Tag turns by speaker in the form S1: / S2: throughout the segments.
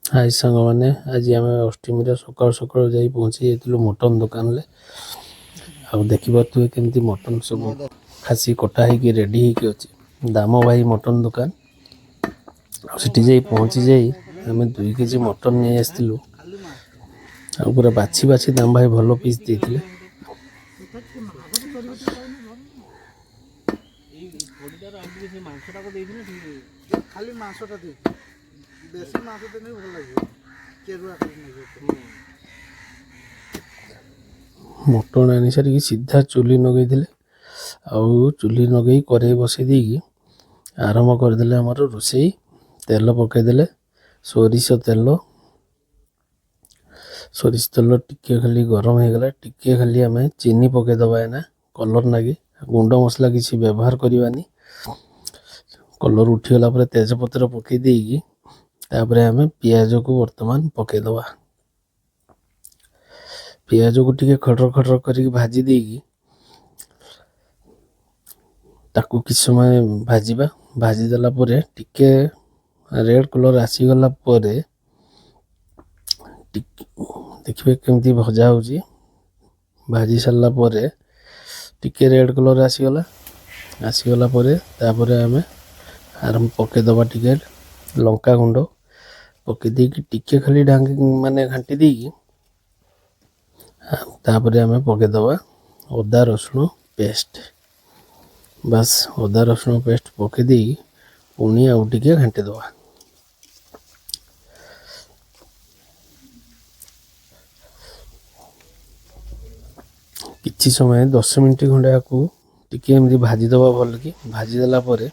S1: High ସାଙ୍ଗମାନେ, ଆଜି ଆମେ ଅଷ୍ଟମୀରେ ସକାଳୁ ସକାଳୁ ଯାଇ ପହଞ୍ଚି ଯାଇଥିଲୁ ମଟନ୍ ଦୋକାନରେ। ଆଉ ଦେଖିପାରୁଥିବେ କେମିତି ମଟନ୍ ସବୁ ଖାସି କଟା ହେଇକି ରେଡ଼ି ହେଇକି ଅଛି। ଦାମ ଭାଇ ମଟନ୍ ଦୋକାନ। ଆଉ ସେଠି ଯାଇ ପହଞ୍ଚି ଯାଇ ଆମେ 2 କେଜି ମଟନ୍ ନେଇ ଆସିଥିଲୁ। ଆଉ ପୁରା ବାଛି ବାଛି ଦାମ ଭାଇ ଭଲ ପିସ୍ ଦେଇଥିଲେ।
S2: ଖାଲି ମାଂସଟା ଦେଇଛି, ବେଶୀ ମାଂସ ଦେଲେ ବି ଭଲ ଲାଗିବ, ଚେରୁଆ କରି ଲାଗିବ।
S1: ମଟନ୍ ଆଣି ସାରିକି ସିଧା ଚୁଲି ଲଗେଇଥିଲେ। ଆଉ ଚୁଲି ଲଗେଇ କରେଇ ବସେଇ ଦେଇକି ଆରମ୍ଭ କରିଦେଲେ ଆମର ରୋଷେଇ। ତେଲ ପକାଇଦେଲେ, ସୋରିଷ ତେଲ। ସୋରିଷ ତେଲ ଟିକେ ଖାଲି ଗରମ ହେଇଗଲା, ଟିକେ ଖାଲି ଆମେ ଚିନି ପକାଇଦେବା ଏଇନା କଲର୍ ନାଗି। ଗୁଣ୍ଡ ମସଲା କିଛି ବ୍ୟବହାର କରିବାନି। କଲର୍ ଉଠିଗଲା ପରେ ତେଜପତ୍ର ପକାଇ ଦେଇକି ତାପରେ ଆମେ ପିଆଜକୁ ବର୍ତ୍ତମାନ ପକାଇଦେବା। ପିଆଜକୁ ଟିକେ ଖଡ଼ର ଖଡ଼ର କରିକି ଭାଜି ଦେଇକି ତାକୁ କିଛି ସମୟ ଭାଜିବା। ଭାଜିଦେଲା ପରେ ଟିକେ ରେଡ଼୍ କଲର୍ ଆସିଗଲା ପରେ ଦେଖିବେ କେମିତି ଭଜା ହେଉଛି। ଭାଜି ସାରିଲା ପରେ ଟିକେ ରେଡ଼୍ କଲର୍ ଆସିଗଲା। ଆସିଗଲା ପରେ ତାପରେ ଆମେ ଆରମ୍ଭ ପକାଇଦେବା ଟିକେ ଲଙ୍କା ଗୁଣ୍ଡ। ପକାଇ ଦେଇକି ଟିକେ ଖାଲି ଢାଙ୍କି, ମାନେ ଘାଣ୍ଟି ଦେଇକି ତାପରେ ଆମେ ପକାଇଦେବା ଅଦା ରସୁଣ ପେଷ୍ଟ। ବାସ୍, ଅଦା ରସୁଣ ପେଷ୍ଟ ପକାଇ ଦେଇକି ପୁଣି ଆଉ ଟିକେ ଘାଣ୍ଟି ଦେବା। କିଛି ସମୟ, 10 ମିନିଟ୍ ଖଣ୍ଡେ ଆକୁ ଟିକେ ଏମିତି ଭାଜିଦେବା ଭଲକି। ଭାଜିଦେଲା ପରେ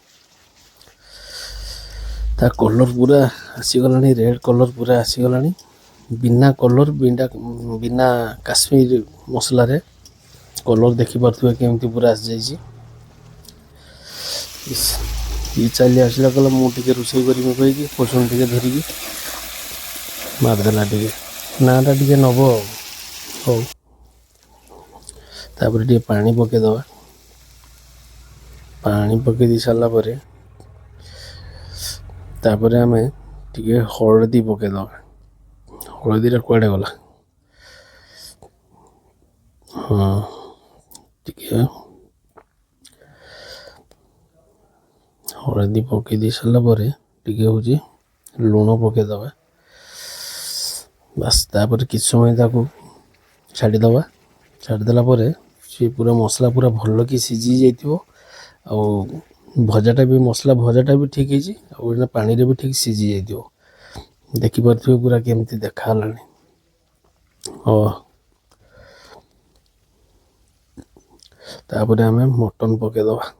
S1: ତା କଲର୍ ପୁରା ଆସିଗଲାଣି, ରେଡ଼୍ କଲର୍ ପୁରା ଆସିଗଲାଣି। ବିନା କଲର୍, ବିନା କାଶ୍ମୀର ମସଲାରେ କଲର୍ ଦେଖିପାରୁଥିବେ କେମିତି ପୁରା ଆସିଯାଇଛି। ଇଏ ଚାଲି ଆସିଲା, କହିଲା ମୁଁ ଟିକେ ରୋଷେଇ କରିବି କହିକି ପୋଷଣ ଟିକେ ଧରିକି ମାରିଦେଲା। ଟିକେ ନାଁଟା ଟିକେ ନେବ ଆଉ। ହଉ, ତାପରେ ଟିକେ ପାଣି ପକାଇଦେବା। ପାଣି ପକାଇ ଦେଇ ସାରିଲା ପରେ ତାପରେ ଆମେ ଟିକେ ହଳଦୀ ପକାଇଦେବା। ହଳଦୀଟା କୁଆଡ଼େ ଗଲା? ହଁ, ଟିକେ ହଳଦୀ ପକାଇ ଦେଇ ସାରିଲା ପରେ ଟିକେ ହେଉଛି ଲୁଣ ପକାଇଦେବା। ବାସ୍, ତାପରେ କିଛି ସମୟ ତାକୁ ଛାଡ଼ିଦେବା। ଛାଡ଼ିଦେଲା ପରେ ସିଏ ପୁରା ମସଲା ପୁରା ଭଲକି ସିଝି ଯାଇଥିବ। ଆଉ ଭଜାଟା ବି, ମସଲା ଭଜାଟା ବି ଠିକ୍ ହେଇଛି ଆଉ ଏଇନା ପାଣିରେ ବି ଠିକ୍ ସିଝି ଯାଇଥିବ। ଦେଖିପାରୁଥିବେ ପୁରା କେମିତି ଦେଖାହେଲାଣି। ହଁ, ତାପରେ ଆମେ ମଟନ୍ ପକାଇଦେବା।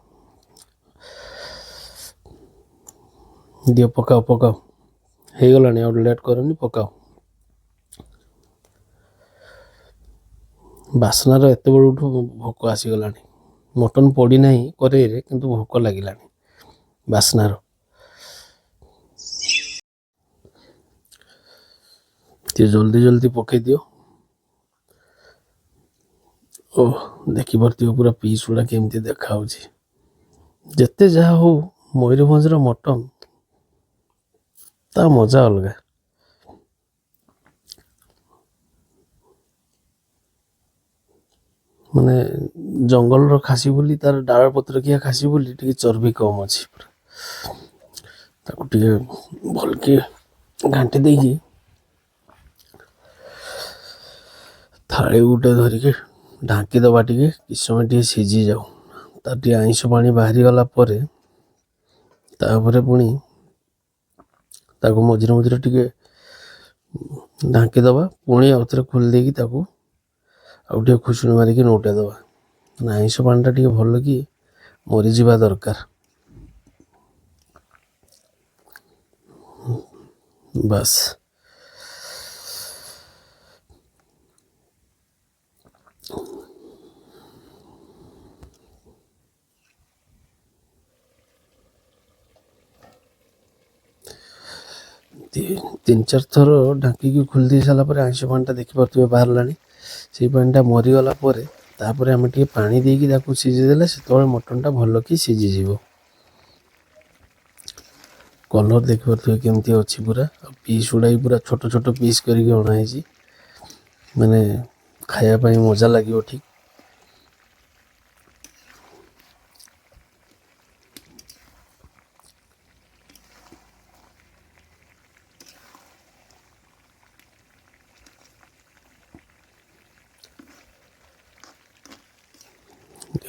S1: ଦିଅ, ପକାଅ ପକାଅ, ହେଇଗଲାଣି, ଆଉ ଲେଟ୍ କରନି, ପକାଅ। ବାସ୍ନାର ଏତେବେଳଠୁ ଭୋକ ଆସିଗଲାଣି। ମଟନ୍ ପଡ଼ିନାହିଁ କରେଇରେ, କିନ୍ତୁ ଭୋକ ଲାଗିଲାଣି ବାସ୍ନାର। ଟିକେ ଜଲ୍ଦି ଜଲ୍ଦି ପକାଇ ଦିଅ। ଓହ, ଦେଖିପାରୁଥିବ ପୁରା ପିସ୍ ଗୁଡ଼ା କେମିତି ଦେଖାହେଉଛି। ଯେତେ ଯାହା ହଉ, ମୟୂରଭଞ୍ଜର ମଟନ୍ ତା ମଜା ଅଲଗା। ମାନେ ଜଙ୍ଗଲର ଖାସି ବୋଲି, ତାର ଡାଳ ପତ୍ରକିଆ ଖାସି ବୋଲି ଟିକେ ଚର୍ବି କମ୍ ଅଛି ପୁରା। ତାକୁ ଟିକେ ଭଲକି ଘାଣ୍ଟି ଦେଇକି ଥାଳି ଗୋଟେ ଧରିକି ଢାଙ୍କି ଦେବା, ଟିକେ କିଛି ସମୟ ଟିକେ ସିଝିଯାଉ। ତାର ଟିକେ ଆଇଁଷ ପାଣି ବାହାରିଗଲା ପରେ ତାପରେ ପୁଣି ତାକୁ ମଝିରେ ମଝିରେ ଟିକେ ଢାଙ୍କି ଦେବା। ପୁଣି ଆଉ ଥରେ ଖୋଲି ଦେଇକି ତାକୁ ଆଉ ଟିକେ ଖୁସୁଣି ମାରିକି ନଉଟେଇ ଦେବା। ମାନେ ଆଇଁଷ ପାଣିଟା ଟିକେ ଭଲକି ମରିଯିବା ଦରକାର। ବାସ୍, ତିନି ଚାରି ଥର ଢାଙ୍କିକି ଖୋଲି ଦେଇ ସାରିଲା ପରେ ଆଇଁଷ ପାଣିଟା ଦେଖିପାରୁଥିବେ ବାହାରିଲାଣି। ସେଇ ପାଣିଟା ମରିଗଲା ପରେ ତାପରେ ଆମେ ଟିକେ ପାଣି ଦେଇକି ତାକୁ ସିଝେଇ ଦେଲେ ସେତେବେଳେ ମଟନ୍ଟା ଭଲକି ସିଝିଯିବ। କଲର୍ ଦେଖିପାରୁଥିବେ କେମିତି ଅଛି ପୁରା। ଆଉ ପିସ୍ ଗୁଡ଼ା ବି ପୁରା ଛୋଟ ଛୋଟ ପିସ୍ କରିକି ଅଣା ହେଇଛି, ମାନେ ଖାଇବା ପାଇଁ ମଜା ଲାଗିବ ଠିକ୍।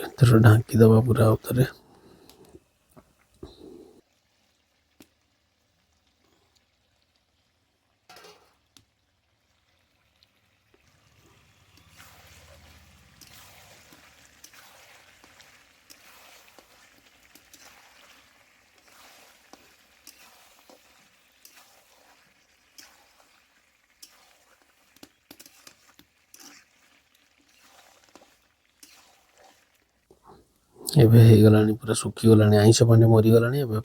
S1: ଏଥର ଢାଙ୍କି ଦେବା ପୁରା ଆଉ ଥରେ। ଏବେ ହେଇଗଲାଣି, ପୁରା ଶୁଖିଗଲାଣି, ଆଇଁଷ ପାଣି ମରିଗଲାଣି। ଏବେ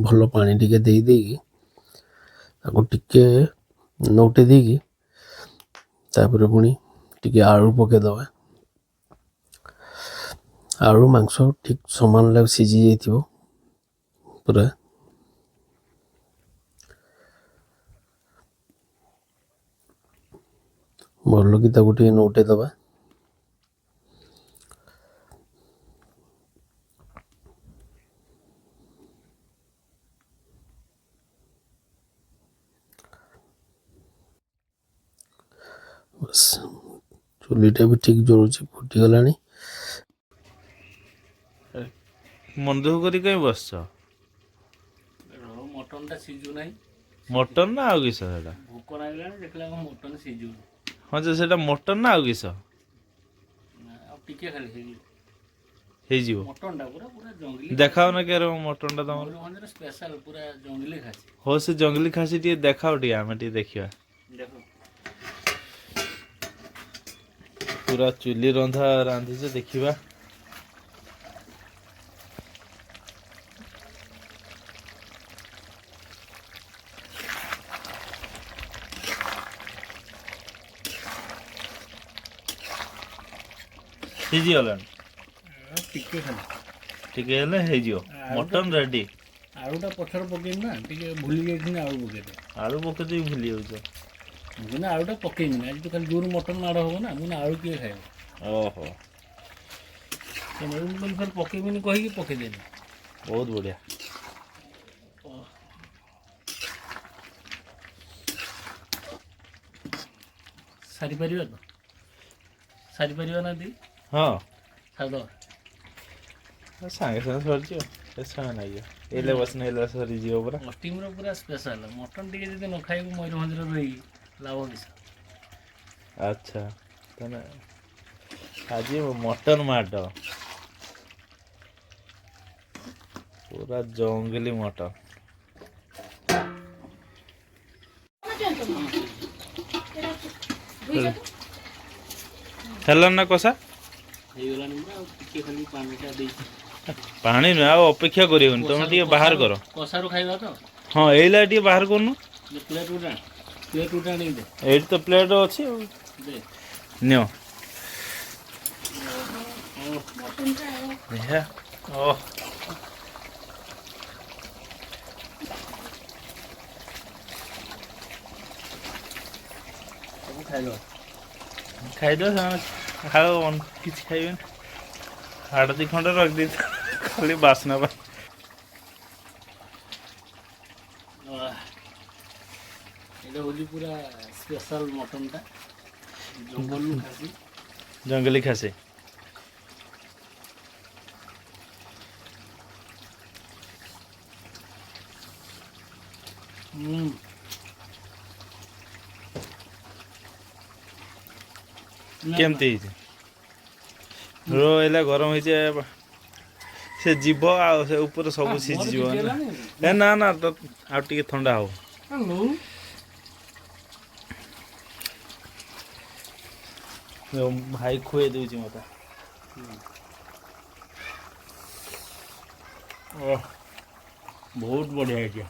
S1: ଭଲ ପାଣି ଟିକେ ଦେଇ ଦେଇକି ତାକୁ ଟିକେ ନଉଟେଇ ଦେଇକି ତାପରେ ପୁଣି ଟିକେ ଆଳୁ ପକେଇଦେବା। ଆଳୁ ମାଂସ ଠିକ୍ ସମାନ ଲାଗି ସିଝି ଯାଇଥିବ ପୁରା। ଭଲ କି ତାକୁ ଟିକେ ନଉଟେଇ ଦେବା। ବାସ୍, ଚୁଲିଟା ବି ଠିକ୍ ଜଳୁଛି, ଫୁଟିଗଲାଣି।
S3: ମନ ଦୁଃଖ କରି କାଇଁ ବସିଛ?
S4: ମଟନଟା ସିଝୁ ନାହିଁ।
S3: ମଟନ ନା ଆଉ କିସ ସେଟା?
S4: ଭୋକ ଲାଗିଲାଣି, ଦେଖିଲା ବେଳକୁ ମଟନ ସିଝୁନି।
S3: ହଁ ଯେ, ସେଟା ମଟନ ନା ଆଉ କିସ?
S4: ଆଉ ଟିକେ ଖାଲି ହେଇଯିବ।
S3: ହେଇଯିବ।
S4: ମଟନଟା ପୁରା ପୁରା ଜଙ୍ଗଲି।
S3: ଦେଖାଅ ନା କେର ମଟନଟା ତମର।
S4: ମୟୂରଭଞ୍ଜର ସ୍ପେଶାଲ ପୁରା ଜଙ୍ଗଲି ଖାସି।
S3: ହଉ, ସେ ଜଙ୍ଗଲି ଖାସି ଟିକେ ଦେଖାଅ, ଟିକେ ଆମେ ଟିକେ ଦେଖିବା।
S4: ଦେଖ।
S3: ପୁରା ଚୁଲି ରନ୍ଧା ରାନ୍ଧିଛ, ଦେଖିବା। ସିଝିଗଲାଣି?
S4: ଟିକେ ଖାଲି।
S3: ଟିକେ ହେଲେ ହେଇଯିବ, ମଟନ ରେଡି।
S4: ଆଳୁଟା ପଛରେ ପକେଇବି ନା, ଟିକେ ଭୁଲି ଯାଇଥିଲି ଆଳୁ ପକେଇଦେ।
S3: ଆଳୁ ପକେଇ ଦେଇ ଭୁଲି ଯାଉଛ।
S4: ମୁଁ କହିଲି ଆଳୁଟା ପକେଇବିନି ଆଜି ତ, ଖାଲି ଜୋର ମଟନ ମାଡ଼ ହବ ନା, ମୁଁ ଆଳୁ କିଏ ଖାଇବ?
S3: ଓହୋ।
S4: ସେ ମୁଁ କହିଲି ଫେର ପକେଇବିନି କହିକି ପକେଇଦେଲି।
S3: ବହୁତ ବଢିଆ।
S4: ସାରିପାରିବା ତ? ସାରିପାରିବା ନା ଦି?
S3: ହଁ।
S4: ସାରିଦେବା।
S3: ସାଙ୍ଗେ ସାଙ୍ଗେ ସରିଯିବ, କେତେ ସମୟ ଲାଗିବ? ଏଇଲେ ବସିନେ ଏଇଲେ ସରିଯିବ ପୁରା।
S4: ଅଷ୍ଟିମର ପୁରା ସ୍ପେଶାଲ ମଟନ ଟିକେ ଯଦି ନ ଖାଇବୁ ମୟୂରଭଞ୍ଜରେ ରହିକି ଲାଭ କିସ?
S3: ଆଚ୍ଛା, ତାହେଲେ ଆଜି ମଟନ ମାଡ଼, ପୁରା ଜଙ୍ଗଲି ମଟନ। ହେଲା ନା କଷା?
S4: ହେଇଗଲାଣି ପୁରା, ଆଉ ଟିକେ ଖାଲି ପାଣିଟା ଦେଇଛି।
S3: ପାଣି ନୁହେଁ, ଆଉ ଅପେକ୍ଷା କରିବନି ତମେ, ଟିକେ ବାହାର କର।
S4: କଷାରୁ ଖାଇବା ତ।
S3: ହଁ, ଏଇଲା ଟିକେ ବାହାର କରୁନୁ।
S4: ପ୍ଲେଟ୍ ଗୋଟେ, ପ୍ଲେଟ୍ ଗୋଟେ ଆଣିକି ଦେ।
S3: ଏଇଠି ତ ପ୍ଲେଟ୍ ଅଛି ଆଉ।
S4: ଦେ।
S3: ନିଅ। ଦେଖିଆ। ଓ,
S4: ସବୁ ଖାଇଦେବା।
S3: ଖାଇଦେବା, ସେମାନେ ଆଉ କିଛି ଖାଇବେନି। ହାଡ଼ ଦି ଖଣ୍ଡ ରଖିଦେଇଥା ଖାଲି ବାସ୍ନା ପାଇଁ।
S4: ଏଇଟା ହେଉଛି ପୁରା ସ୍ପେଶାଲ ମଟନଟା, ଜଙ୍ଗଲରୁ ଖାସି।
S3: ଜଙ୍ଗଲି ଖାସି।
S4: ହୁଁ।
S3: କେମିତି ହେଇଛି? ରୋ, ଏଇଲା ଗରମ ହେଇଛି, ସେ ଯିବ ଆଉ ସେ ଉପରେ ସବୁ ସିଝିଯିବ। ଏ ନା ନା, ତ ଆଉ ଟିକେ ଥଣ୍ଡା ହବ। ଭାଇ ଖୁଏଇ ଦଉଛି ମତେ। ଓହ, ବହୁତ ବଢିଆ ହେଇଛି।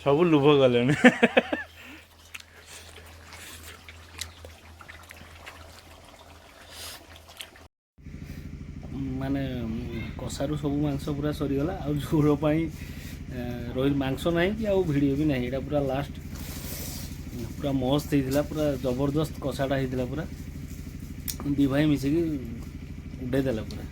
S3: ସବୁ ଲୋଭ କଲେଣି।
S4: ମାନେ କଷାରୁ ସବୁ ମାଂସ ପୁରା ସରିଗଲା, ଆଉ ଝୋଳ ପାଇଁ ରହି ମାଂସ ନାହିଁ କି ଆଉ ଭିଡ଼ିଓ ବି ନାହିଁ। ଏଇଟା ପୁରା ଲାଷ୍ଟ, ପୁରା ମସ୍ତ ହେଇଥିଲା, ପୁରା ଜବରଦସ୍ତ କଷାଟା ହେଇଥିଲା। ପୁରା ଦୁଇ ଭାଇ ମିଶିକି ଉଡ଼େଇ ଦେଲା ପୁରା।